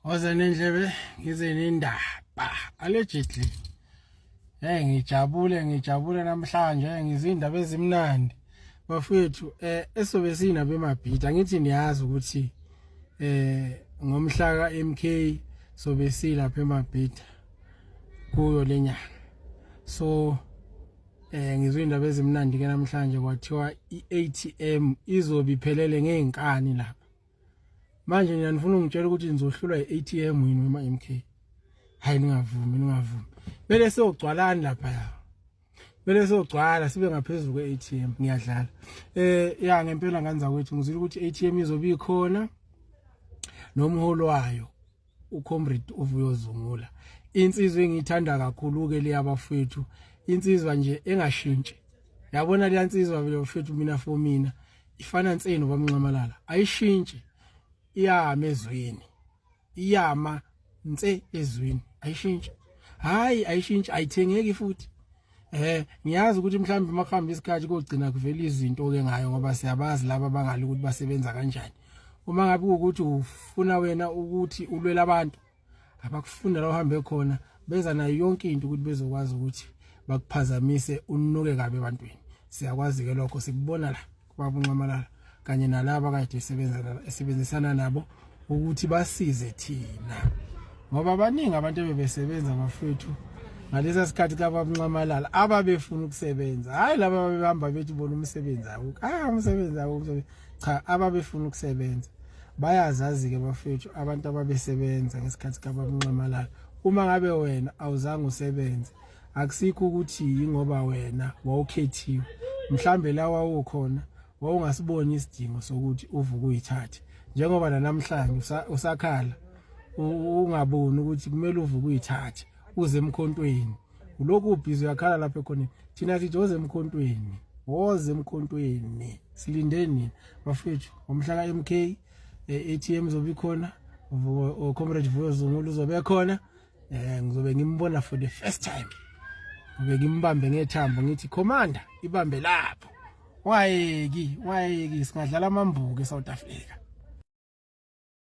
Woza nendlebe ngize nendaba allegedly. Hey ngijabule ngijabule namhlanje ngizindaba ezimnandi. Bafethu eh esobe sinabo emabhida ngithi niyazi ukuthi eh ngomhla ka MK sobe silapha emabhida kuyo lenyanga. So eh ngizwe indaba ezimnandi ke namhlanje kwathiwa iATM izobe iphelele ngezinkani lapha. Manje nina nifuna ungitshela ukuthi nizohlulwa i-ATM yini wema MK? Hayi ningavumi ningavumi. Bele siyogcwalani lapha ya. Bele siyogcwala sibe ngaphezulu kwe-ATM ngiyadlala. Eh ya ngempela ngane zakwethu ngizwile ukuthi i-ATM izobe ikhona nomholo wayo uComrade uVuyo Zungula. Insizwa engiyithanda kakhulu ke liyabafethu. Insizwa nje engashintshi. Yabona leyansizwa bafethu mina for mina ifana nseni bamnxamalala ayishintshi iyama ezweni iyama nse ezweni ayishintshi hayi ayishintshi ayithengeki futhi eh ngiyazi ukuthi mhlawumbe makuhamba isikhathi kogcina kuvela izinto ke ngayo ngoba siyabazi laba bangali ukuthi basebenza kanjani uma ngabe ukuthi ufuna wena ukuthi ulwele abantu abakufunda la uhambe khona beza nayo yonke into ukuthi bezokwazi ukuthi bakuphazamise unuke kabi ebantwini siyakwazi ke lokho sikubona la kubaba uNxamalala kanye nalaba kade esebenza esebenzisana nabo ukuthi basize thina ngoba baningi abantu ebebesebenza bafethu ngalesa sikhathi kababa uNxamalala ababefuna ukusebenza hayi laba ababehamba bethi bona umsebenzi awukho ah umsebenzi awukho cha ababefuna ukusebenza bayazazi-ke bafethu abantu ababesebenza ngesikhathi kababunxamalala uma ngabe wena awuzange usebenze akusikho ukuthi yingoba wena wawukhethiwe mhlambe la wawukhona wawungasiboni isidingo sokuthi uvuke uyithathe njengoba nanamhlanje usakhala ungaboni ukuthi kumele uvuke uyithathe uze emkhontweni ulokhu ubhizi uyakhala lapha ekhoneni thina sithi woze emkhontweni woze emkhontweni silinde nina bafethu ngomhla ka-MK ATM izobe ikhona uComrade Vuyo Zungula uzobe khona eh ngizobe ngimbona for the first time ngibe ngimbambe ngethambo ngithi commander ibambe lapho wayeki wayeki singadlala amambuke eSouth Africa.